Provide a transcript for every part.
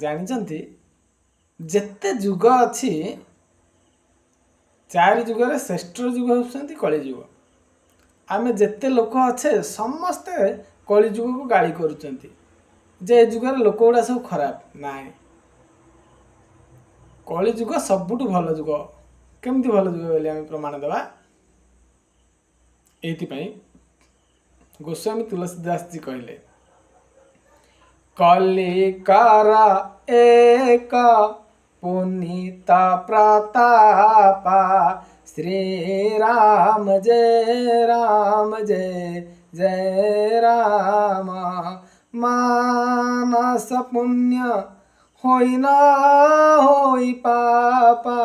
ଜାଣିଛନ୍ତି, ଯେତେ ଯୁଗ ଅଛି, ଚାରି ଯୁଗରେ ଶ୍ରେଷ୍ଠ ଯୁଗ ହେଉଛନ୍ତି କଳିଯୁଗ। ଆମେ ଯେତେ ଲୋକ ଅଛେ, ସମସ୍ତେ କଳିଯୁଗକୁ ଗାଳି କରୁଛନ୍ତି ଯେ ଏ ଯୁଗରେ ଲୋକ ଗୁଡ଼ା ସବୁ ଖରାପ। ନାଇଁ, କଳିଯୁଗ ସବୁଠୁ ଭଲ ଯୁଗ। କେମିତି ଭଲ ଯୁଗ ବୋଲି ଆମେ ପ୍ରମାଣ ଦେବା? ଏଇଥିପାଇଁ ଗୋସ୍ୱାମୀ ତୁଳସୀ ଦାସ ଜି କହିଲେ, କଲିକର ଏକ ପୁନୀତ ପ୍ରତାପା, ଶ୍ରୀରାମ ଜୟ ରାମ ଜୟ ଜୟ ରାମ। ମାନସ ପୁଣ୍ୟ ହୋଇ ନ ହୋଇ ପାପା,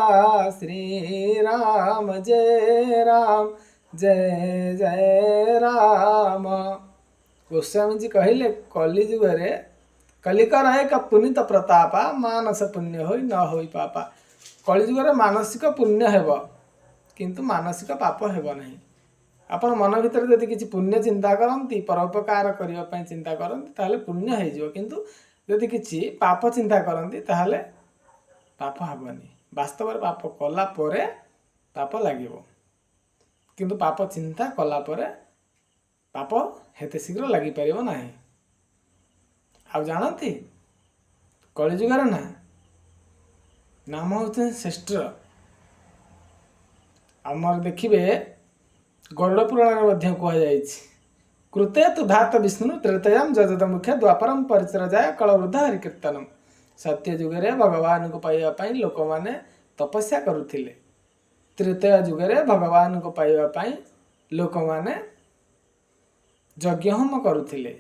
ଶ୍ରୀରାମ ଜୟ ରାମ ଜୟ ଜୟ ରାମ। ଗୋସ୍ୱାମୀଜୀ କହିଲେ, କଲି ଯୁଗରେ କଲିକର ଏକ ପୁନୀତ ପ୍ରତାପା, ମାନସ ପୁଣ୍ୟ ହୋଇ ନ ହୋଇ ପାପା। କଳିଯୁଗରେ ମାନସିକ ପୁଣ୍ୟ ହେବ, କିନ୍ତୁ ମାନସିକ ପାପ ହେବ ନାହିଁ। ଆପଣ ମନ ଭିତରେ ଯଦି କିଛି ପୁଣ୍ୟ ଚିନ୍ତା କରନ୍ତି, ପରୋପକାର କରିବା ପାଇଁ ଚିନ୍ତା କରନ୍ତି, ତାହେଲେ ପୁଣ୍ୟ ହେଇଯିବ। କିନ୍ତୁ ଯଦି କିଛି ପାପ ଚିନ୍ତା କରନ୍ତି, ତାହେଲେ ପାପ ହେବନି। ବାସ୍ତବରେ ପାପ କଲା ପରେ ପାପ ଲାଗିବ, କିନ୍ତୁ ପାପ ଚିନ୍ତା କଲା ପରେ ପାପ ଏତେ ଶୀଘ୍ର ଲାଗିପାରିବ ନାହିଁ। ଆଉ ଜାଣନ୍ତି, କଳିଯୁଗରେ ନା ନାମ ହେଉଛନ୍ତି ଶ୍ରେଷ୍ଠ। ଆମର ଦେଖିବେ, ଗରୁଡ଼ ପୁରାଣରେ ମଧ୍ୟ କୁହାଯାଇଛି, କୃତେ ତୁ ଧାତ ବିଷ୍ଣୁ ତ୍ରେତୟାମ୍ ଯଜତ ମୁଖ୍ୟ ଦ୍ୱାପରମ ପରିଚର ଯାୟ କଳବୃଦ୍ଧ ହରିକୀର୍ତ୍ତନମ। ସତ୍ୟ ଯୁଗରେ ଭଗବାନଙ୍କୁ ପାଇବା ପାଇଁ ଲୋକମାନେ ତପସ୍ୟା କରୁଥିଲେ। ତ୍ରେତୟା ଯୁଗରେ ଭଗବାନଙ୍କୁ ପାଇବା ପାଇଁ ଲୋକମାନେ ଯଜ୍ଞ ହୋମ କରୁଥିଲେ।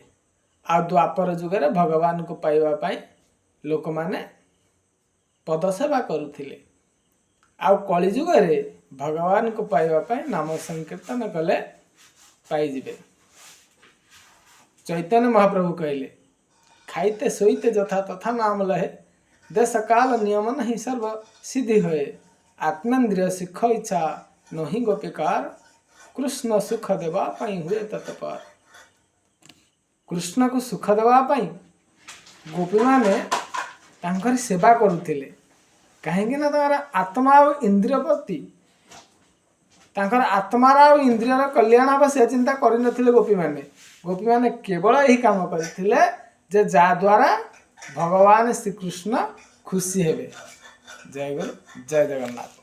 ଆଉ ଦ୍ୱାପର ଯୁଗରେ ଭଗବାନଙ୍କୁ ପାଇବା ପାଇଁ ଲୋକମାନେ ପଦସେବା କରୁଥିଲେ। ଆଉ କଳିଯୁଗରେ ଭଗବାନଙ୍କୁ ପାଇବା ପାଇଁ ନାମ ସଂକୀର୍ତ୍ତନ କଲେ ପାଇଯିବେ। ଚୈତନ୍ୟ ମହାପ୍ରଭୁ କହିଲେ, ଖାଇତେ ଶୋଇତେ ଯଥା ତଥା ନାମ ଲହେ, ଦେଶ କାଳ ନିୟମ ନାହିଁ ସର୍ବ ସିଦ୍ଧି ହୋଏ। ଆତ୍ମେନ୍ଦ୍ରିୟ ସୁଖ ଇଚ୍ଛା ନୋହି ଗୋପିକାର, କୃଷ୍ଣ ସୁଖ ଦେବା ପାଇଁ ହୁଏ ତତ୍ପର। କୃଷ୍ଣକୁ ସୁଖ ଦେବା ପାଇଁ ଗୋପୀମାନେ ତାଙ୍କରି ସେବା କରୁଥିଲେ। କାହିଁକି ନା ତାଙ୍କର ଆତ୍ମା ଆଉ ଇନ୍ଦ୍ରିୟ ପ୍ରତି, ତାଙ୍କର ଆତ୍ମାର ଆଉ ଇନ୍ଦ୍ରିୟର କଲ୍ୟାଣ ହେବ, ସେ ଚିନ୍ତା କରିନଥିଲେ ଗୋପୀମାନେ। ଗୋପୀମାନେ କେବଳ ଏହି କାମ କରିଥିଲେ ଯେ ଯାହାଦ୍ୱାରା ଭଗବାନ ଶ୍ରୀକୃଷ୍ଣ ଖୁସି ହେବେ। ଜୟ ଗୁରୁ, ଜୟ ଜଗନ୍ନାଥ।